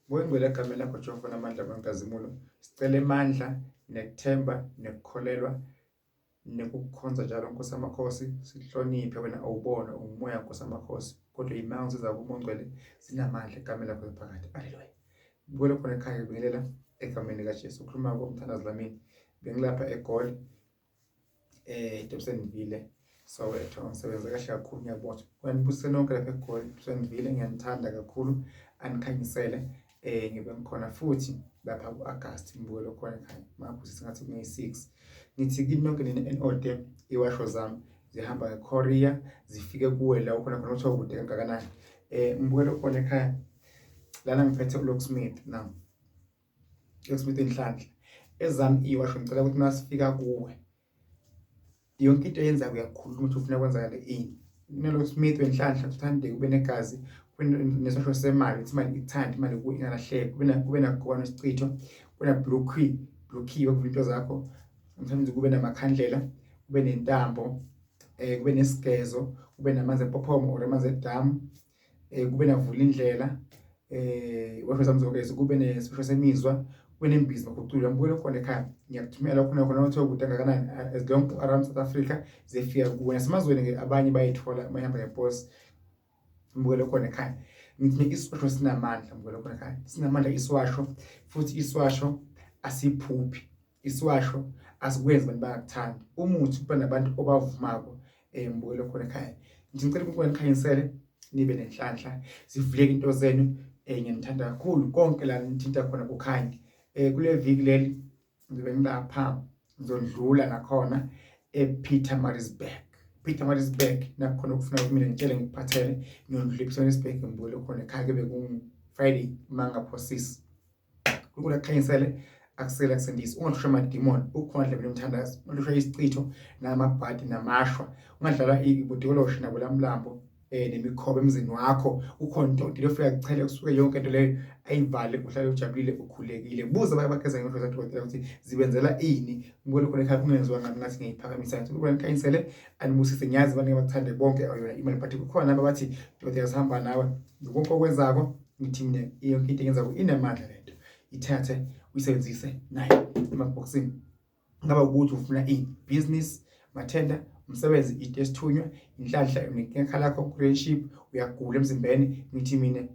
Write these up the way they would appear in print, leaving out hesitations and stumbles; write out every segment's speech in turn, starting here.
Moya egameni lakho Jehova namandla wenkazimulo. Sicela amandla nekuthemba nekukholelwa nekukukhonza njalo Nkosi amakhosi, sihloniphe wena awubona ungumoya Nkosi amakhosi, kodwa imango siza kumoya ongcwele zinamandla egameni lakho phakathi. Haleluya. Bukele khona ekhaya ngibingelela egameni likaJesu. Ukhuluma komthandazo Dlamini. Bengilapha eGoli Dobsonville, Soweto. Ngisebenze kahle kakhulu ngiyabonga. Ngiyanibusisa nonke lapha eGoli, Dobsonville, ngiyanithanda kakhulu. Anikhanyisele ngibe ngikhona futhi lapha ku-August ngibukele khona ekhaya. Mangibusise ngathi kungeyi-6. Ngithi kini nonke nina eni-ode iwasho zami zihamba nge-courier zifike kuwe la ukhona khona kuthiwa kude kangakanani. Ngibukele khona ekhaya lana ngiphethe uLocksmith now. Locksmith Inhlanhla. Ezami iwasho ngicela ukuthi masifika kuwe yonke into eyenzayo uyakhuluma ukuthi ufuna kwenzakale ini. KuneLocksmith wenhlanhla uthande kube negazi, kube nesosho semali ukuthi imali ikuthande, imali kuwe ingalahleki, kube nagoba nesichitho, kube na blue key, blue key yokuvula into zakho. Sometimes kube namakhandlela, kube nentambo, kube nesigezo, kube namanzi empophomo or amanzi edamu, kube navula indlela, washo zami zonke lezi, kube nesisho semizwa, kube nembiza maguculo. Ngibukele khona ekhaya, ngiyakuthumela khona khona kuthiwa kude kangakanani as long around South Africa ziyafika kuwe. Nasemazweni-ke abanye bayayithola uma ihamba ngeposi. Ngibukele khona ekhaya. Ngithi iswasho sinamandla, ngibukele khona ekhaya. Sinamandla iswasho futhi iswasho asiphuphi. Isiwasho asikwenzi abantu bangakuthandi. Umuthi kuba nabantu obavumako ngibukele khona ekhaya. Ngithi ngicela ukuba nikhanyisele nibe nenhlanhla, zivuleke into zenu. Ngiyanithanda kakhulu konke la nithinta khona kukhanye. Kule viki leli ngizobe ngilapha ngizondlula nakhona ePietermaritzburg. Pietermaritzburg nakhona ukufuna kumina ngitshele ngikuphathele ngiyondlula ePietermaritzburg ngibukele khona ekhaya kube ku Friday uma ngingaphosisi. uNkulunkulu akukhanyisele akusele akusindise ungahlushwa amadimoni ukhona ndlela yomthandazo ungahlushwa isichitho namabhadi namashwa ungadlala ibudikoloshi nabo lamlambo nemikhoba emzini wakho ukhona into lefika kuchele kusuke yonke into leyo ayivale uhlale ujabulile ukhulekile buza abanye abageza ngemihlo zadokotela ukuthi zibenzela ini ngibona khona ekhaya ungenziwa ngami ngathi ngiyiphakamisa ngithi uNkulunkulu anikhanyisele anibusise ngiyazi abaningi abakuthande bonke ayona imali but kukhona laba bathi dokotela sihamba nawe konke okwenzako ngithi mina yonke into engenzako inamandla lento ithathe uyisebenzise nayo emabhokisini ngaba ukuthi ufuna ini business mathenda umsebenzi into esithunywa inhlanhla nenkinga lakho relationship uyagula emzimbeni ngithi mina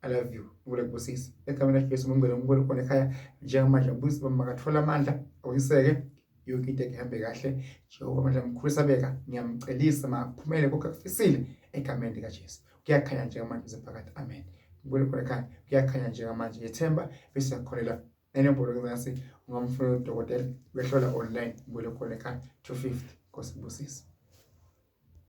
I love you ngikule kubusisa egameni likaJesu ngicela ngibone khona ekhaya njengamanje abuyise baba makathola amandla awuyiseke yonke into ihambe kahle Jehova amandla mkhulu sabeka ngiyamcelisa makaphumele konke akufisile egameni likaJesu kuyakhanya njengamanje sephakathi amen ngibone khona ekhaya kuyakhanya njengamanje ngethemba bese yakholelwa nenombolo ngezansi ungamfuna udokotela behlola online ngibone khona ekhaya 250 Nkosi kubusise.